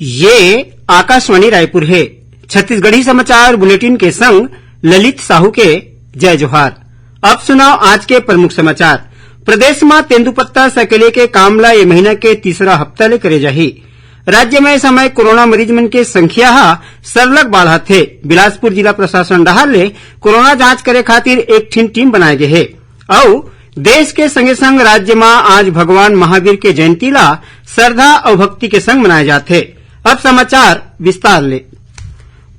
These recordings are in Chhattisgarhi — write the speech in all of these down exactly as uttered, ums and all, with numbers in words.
ये आकाशवाणी रायपुर हे। छत्तीसगढ़ी समाचार बुलेटिन के संग ललित साहू के जय जोहार। अब सुनव आज के प्रमुख समाचार। प्रदेश म तेंदूपत्ता सकेले के काम ल ए महीना के तीसरा हफ्ता ले करे जाही। राज्य म ए समय कोरोना मरीज मन के संख्या ह सरलग बाढ़त हे। बिलासपुर जिला प्रशासन डहार ले कोरोना जांच करे खातिर एक ठिन टीम बनाए गे हे। अउ देश के संगे संग राज्य म आज भगवान महावीर के जयंती ला श्रद्धा अउ भक्ति के संग मनाए जाथे। अब समाचार विस्तार ले।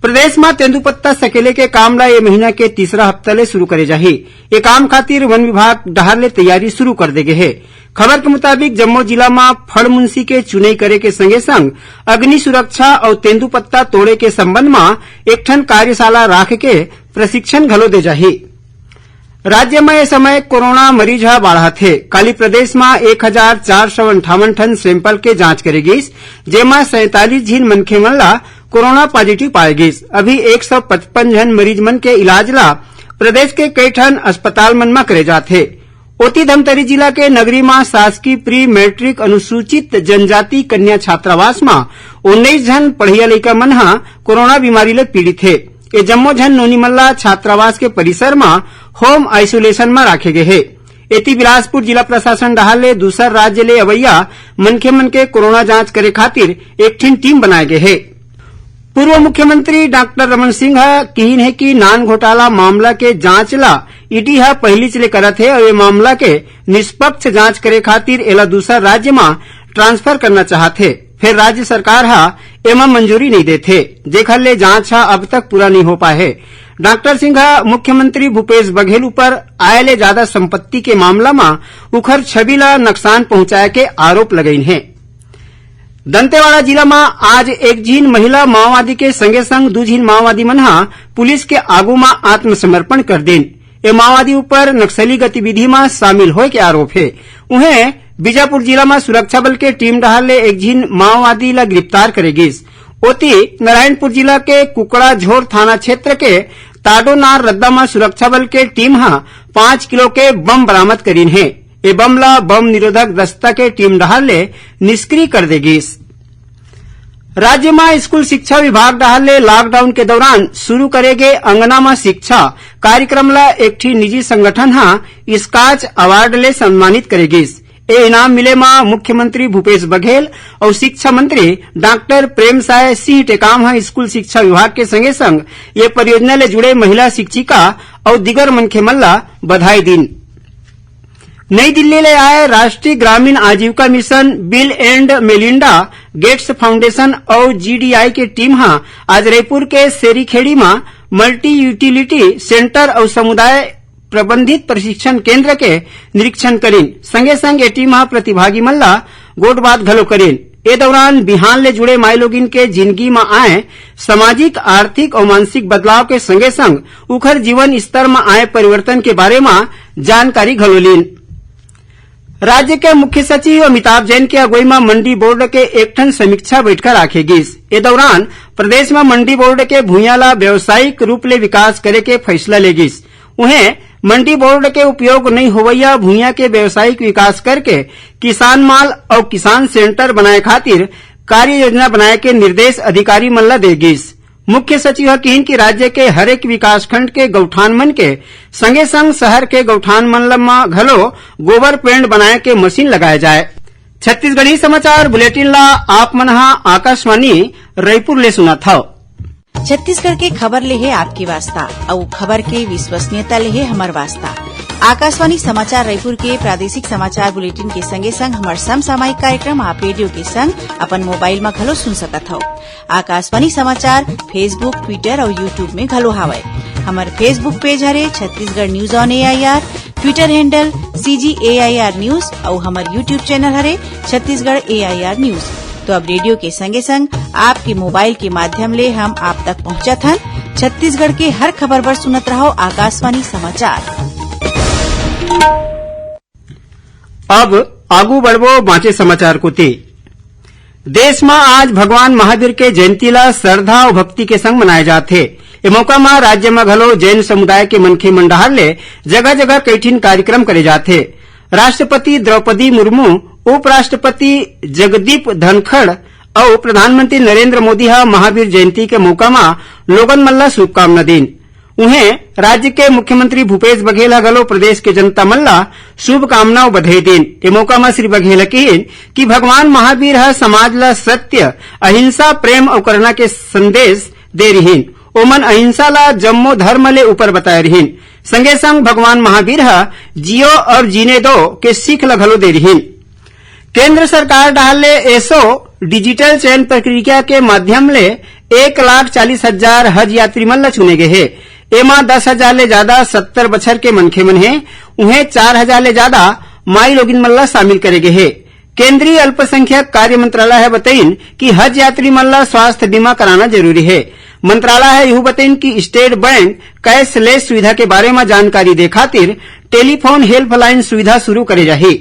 प्रदेश म तेंदूपत्ता सकेले के काम ला ए महीना के तीसरा हफ्ता ले शुरू करे जाही। ए काम खातिर वन विभाग डहार ले तैयारी शुरू कर दे गे हे। खबर के मुताबिक, जम्मो जिला म फड़मुंशी के चुनई करे के संगे संग अग्नि सुरक्षा अउ तेंदूपत्ता तोड़े के संबंध म एक ठन कार्यशाला राख के प्रशिक्षण घलो दे जाही। राज्य म ए समय कोरोना मरीज ह बाढ़त हे। काली प्रदेश म एक हजार चार सौ अंठावन ठन सैंपल के जांच करे गिस, जेमा सैंतालीस झिन मनखे मन ला कोरोना पॉजिटिव पाए गिस। अभी एक सौ पचपन झन मरीज मन के इलाज ला प्रदेश के कई ठन अस्पताल मन म करे जात हे। ओती, धमतरी जिला के नगरी म शासकीय प्री मैट्रिक अनुसूचित जनजाति कन्या छात्रावास म उन्नीस झन पढ़इया लइका मन ह कोरोना बीमारी ले पीड़ित हे। ए जम्मो झन नोनी मन ला छात्रावास के परिसर म होम आइसोलेशन म राखे गे हे। एती, बिलासपुर जिला प्रशासन डहार ले दूसर राज्य ले अवइया मनखे मन के कोरोना जांच करे खातिर एक ठिन टीम बनाए गे हे। पूर्व मुख्यमंत्री डॉक्टर रमन सिंह ह किहिन हे कि नान घोटाला मामला के जांच ला ईडी ह पहिलीच ले करत हे अउ ए मामला के निष्पक्ष जांच करे खातिर एला दूसर राज्य म ट्रांसफर करना चाहत हे, फेर राज्य सरकार ह एमा मंजूरी नइ देत हे, जेखर ले जांच ह अब तक पूरा नइ हो पाए हे। डॉक्टर सिंह ह मुख्यमंत्री भूपेश बघेल ऊपर आय ले जादा संपत्ति के मामला म उखर छवि ला नुकसान पहुंचाए के आरोप लगाइन हे। दंतेवाड़ा जिला म आज एक झिन महिला माओवादी के संगे संग दू झिन माओवादी मन ह पुलिस के आगू म आत्मसमर्पण कर दिन। ए माओवादी ऊपर नक्सली गतिविधि म शामिल होय के आरोप हे। उहें, बीजापुर जिला म सुरक्षा बल के टीम डहार ले एक झिन माओवादी ला गिरफ्तार करे गिस। ओती, नारायणपुर जिला के कुकड़ाझोर थाना क्षेत्र के ताडोनार रद्दा म सुरक्षा बल के टीम ह पाँच किलो के बम बरामद करीन हे। ए बम ला बम निरोधक दस्ता के टीम डहार ले निष्क्रिय कर दे गिस। राज्य म स्कूल शिक्षा विभाग डहार ले लॉकडाउन के दौरान शुरू करे गे अंगना म शिक्षा कार्यक्रम ला एक ठी निजी संगठन ह स्कॉच अवार्ड ले सम्मानित करे गिस। ए इनाम मिले म मुख्यमंत्री भूपेश बघेल अउ शिक्षा मंत्री डॉक्टर प्रेमसाय सिंह टेकाम ह स्कूल शिक्षा विभाग के संगे संग ये परियोजना ले जुड़े महिला शिक्षिका अउ दिगर मनखे मन ला बधाई दीन। नई दिल्ली ले आए राष्ट्रीय ग्रामीण आजीविका mission, bill and Melinda Gates foundation अउ जीडीआई के टीम ह आज रायपुर के सेरीखेड़ी म मल्टी यूटिलिटी सेंटर अउ समुदाय प्रबंधित प्रशिक्षण केंद्र के निरीक्षण करीन। संगे संग ए टीम ह प्रतिभागी मन ला गोठबात घलो करीन। ए दौरान बिहान ले जुड़े माईलोगिन के जिनगी म आए सामाजिक, आर्थिक अउ मानसिक बदलाव के संगे संग उखर जीवन स्तर म आए परिवर्तन के बारे म जानकारी घलो लीन। राज्य के मुख्य सचिव अमिताभ जैन के अगुवई म मंडी बोर्ड के एक ठन समीक्षा बैठका राखे गिस। ए दौरान प्रदेश म मंडी बोर्ड के भुइयां ला व्यावसायिक रूप ले विकास करे के फैसला ले गिस। उहें, मंडी बोर्ड के उपयोग नइ होवइया भुइयां के व्यावसायिक विकास करके किसान माल अउ किसान सेंटर बनाए खातिर कार्य योजना बनाए के निर्देश अधिकारी मन ला दे गिस। मुख्य सचिव ह किहिन कि राज्य के हरेक विकासखंड के गौठान मन के संगे संग शहर के गौठान मन ल म घलो गोबर पेंड बनाए के मशीन लगाए जाए। छत्तीसगढ़ी समाचार बुलेटिन ला आप मन ह आकाशवाणी रायपुर ले सुनत हव। छत्तीसगढ़ के खबर ले हे आपके वास्ता, अउ खबर के विश्वसनीयता ले हे हमर वास्ता। आकाशवाणी समाचार रायपुर के प्रादेशिक समाचार बुलेटिन के संगे संग हमर समसामयिक कार्यक्रम आप रेडियो के संग अपन मोबाइल म घलो सुन सकत हव। आकाशवाणी समाचार Facebook, Twitter अउ YouTube में घलो हावय। हमर Facebook पेज हरे Chhattisgarh news on AIR, Twitter handle CG AIR news अउ हमर YouTube चैनल हरे छत्तीसगढ़ एआईआर न्यूज। तो अब रेडियो के संगे संग आपके मोबाइल के माध्यम ले हम आप तक पहुंचत हन। छत्तीसगढ़ के हर खबर बर सुनत रहव आकाशवाणी समाचार। अब आगू बढ़बो बांचे समाचार कोति। देश म आज भगवान महावीर के जयंती ला श्रद्धा अउ भक्ति के संग मनाए जात हे। ए मौका म राज्य म घलो जैन समुदाय के मनखे मन डहार ले जगह-जगह कई ठिन कार्यक्रम करे जात हे। राष्ट्रपति द्रौपदी मुर्मू, उपराष्ट्रपति जगदीप धनखड़ अउ प्रधानमंत्री नरेंद्र मोदी ह महावीर जयंती के मौका म लोगन मन ल शुभकामना दीन। उहें, राज्य के मुख्यमंत्री भूपेश बघेल ह घलो प्रदेश के जनता मन ल शुभकामना अउ बधाई दीन। ए मौका म श्री बघेल ह किहीन कि भगवान महावीर ह समाज ल सत्य, अहिंसा, प्रेम अउ करुणा के संदेश दे रिहीन। ओमन अहिंसा ल जम्मो धर्म ले ऊपर बताए रिहीन। संगे संग भगवान महावीर ह जियो और जीने दो के सीख ल घलो दे रिहीन। केंद्र सरकार डहार ले एसो डिजिटल चयन प्रक्रिया के माध्यम ले एक लाख चालीस हजार हज यात्री मन ल चुने गे हे। एमा दस हजार ले जादा सत्तर बछर के मनखे मन हे, उहें चार हजार ले जादा माई लोगिन मन ल शामिल करे गे हे। केंद्रीय अल्पसंख्यक कार्य मंत्रालय ह बतइन कि हज यात्री मन ल स्वास्थ्य बीमा कराना जरूरी हे। मंत्रालय ह इहू बतइन कि स्टेट बैंक कैशलेस सुविधा के बारे म जानकारी दे खातिर टेलीफोन हेल्पलाइन सुविधा शुरू करे जाही।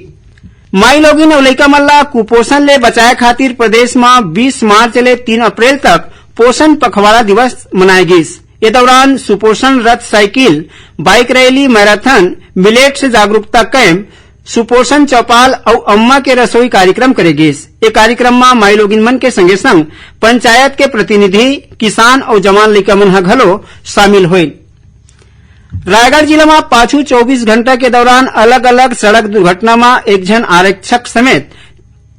माई लोगिन अउ लइका मन ला कुपोषण ले बचाए खातिर प्रदेश म बीस मार्च ले तीन अप्रैल तक पोषण पखवाड़ा दिवस मनाए गिस। ए दौरान सुपोषण रथ cycle, bike rally, marathon, millet से जागरूकता कैंप, सुपोषण चौपाल अउ अम्मा के रसोई कार्यक्रम करे गिस। ए कार्यक्रम म माई लोगिन मन के संगे संग पंचायत के प्रतिनिधि, किसान अउ जवान लइका मन ह घलो शामिल होइन। रायगढ़ जिला म पाछू चौबीस घंटा के दौरान अलग-अलग सड़क दुर्घटना म एक झन आरक्षक समेत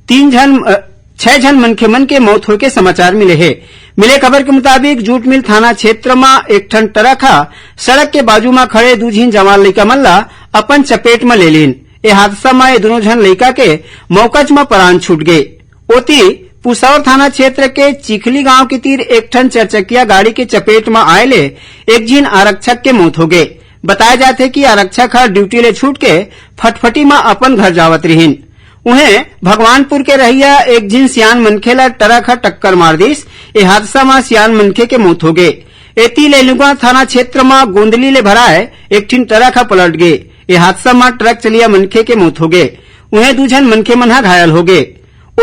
तीन झन, अ, छह झन मनखे मन के मौत होय के समाचार मिले हे। मिले खबर के मुताबिक, जूट मिल थाना क्षेत्र म एक ठन ट्रक ह सड़क के बाजू म खड़े दू झिन जवान लइका मन ल अपन चपेट म ले लीन। ए हादसा म ए दूनों झन लइका के मौकच म प्राण छूट गे। ओती, पुसौर थाना क्षेत्र के चिखली गांव के तीर एक ठन चरचकिया गाड़ी के चपेट म आए ले एक झिन आरक्षक के मौत होगे। बताए जाथे कि आरक्षक ह ड्यूटी ले छूट के फटफटी म अपन घर जावत रिहीन। उहें, भगवानपुर के रहइया एक झिन सियान मनखे ल ट्रक ह टक्कर मार दिस। ए हादसा म सियान मनखे के मौत होगे। एती, लेलुगा थाना क्षेत्र म गोंदली ले भराए एक ठिन ट्रक ह पलट गे। ए हादसा म ट्रक चलिया मनखे के मौत होगे। उहें, दू झन मनखे मन ह घायल होगे।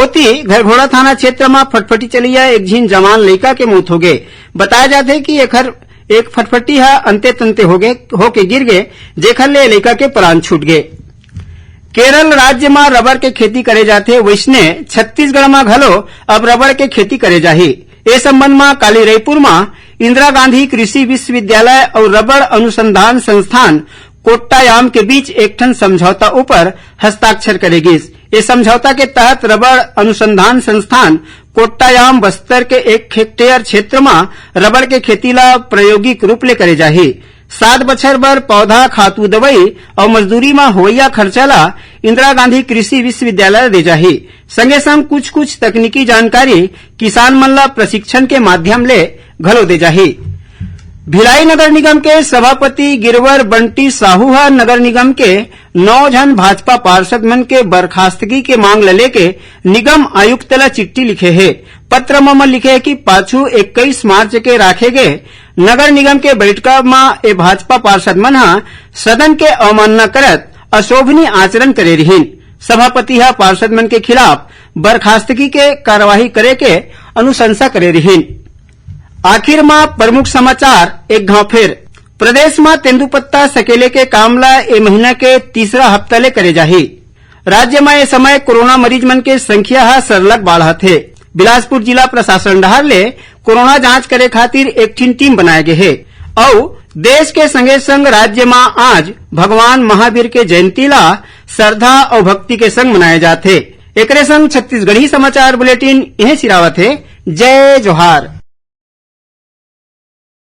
ओती, घरघोड़ा थाना क्षेत्र म फटफटी चलिया एक झिन जवान लइका के मौत होगे। बताया जाथे कि एखर एक फटफटी ह अंते तंते होगे, होके गिर गे, जेखर ले लइका के प्राण छूट गे। केरल राज्य म रबर के खेती करे जाथे, वइसने छत्तीसगढ़ म घलो अब रबर के खेती करे जाही। ए संबंध म काली रईपुर म इंदिरा गांधी कृषि विश्वविद्यालय अउ रबर अनुसंधान संस्थान कोट्टायाम के बीच एक ठन समझौता ऊपर हस्ताक्षर करे गिस। ए समझौता के तहत रबर अनुसंधान संस्थान कोट्टायाम बस्तर के एक हेक्टेयर क्षेत्र म रबर के खेती ला प्रायोगिक रूप ले करे जाही। सात बछर बर पौधा, खातू, दवई अउ मजदूरी म होवइया खर्चा ला इंदिरा गांधी कृषि विश्वविद्यालय दे जाही। संगे संग कुछ-कुछ तकनीकी जानकारी किसान मन ला प्रशिक्षण के माध्यम ले घलो दे जाही। भिलाई नगर निगम के सभापति गिरवर बंटी साहू ह नगर निगम के नौ झन भाजपा पार्षद मन के बर्खास्तगी के मांग ल लेके निगम आयुक्त ल चिट्ठी लिखे हे। पत्र म ओमन लिखे हे कि पाछू इक्कीस मार्च के राखे गे नगर निगम के बैठका म ए भाजपा पार्षद मन ह सदन के अवमानना करत अशोभनीय आचरण करे रिहीन। सभापति ह पार्षद मन के खिलाफ बर्खास्तगी के कार्रवाई करे के अनुशंसा करे रिहीन। आखिर म प्रमुख समाचार एक घांव फेर। प्रदेश म तेंदूपत्ता सकेले के काम ल ए महीना के तीसरा हफ्ता ले करे जाही। राज्य म ए समय कोरोना मरीज मन के संख्या ह सरलग बाढ़त हे। बिलासपुर जिला प्रशासन डहार ले कोरोना जांच करे खातिर एक ठिन टीम बनाए गे हे अउ देश के संगे संग राज्य म आज भगवान महावीर के जयंती ला श्रद्धा अउ भक्ति के संग मनाए जात हे। एकरे संग छत्तीसगढ़ी समाचार बुलेटिन इहें सिरावत हे। जय जोहार।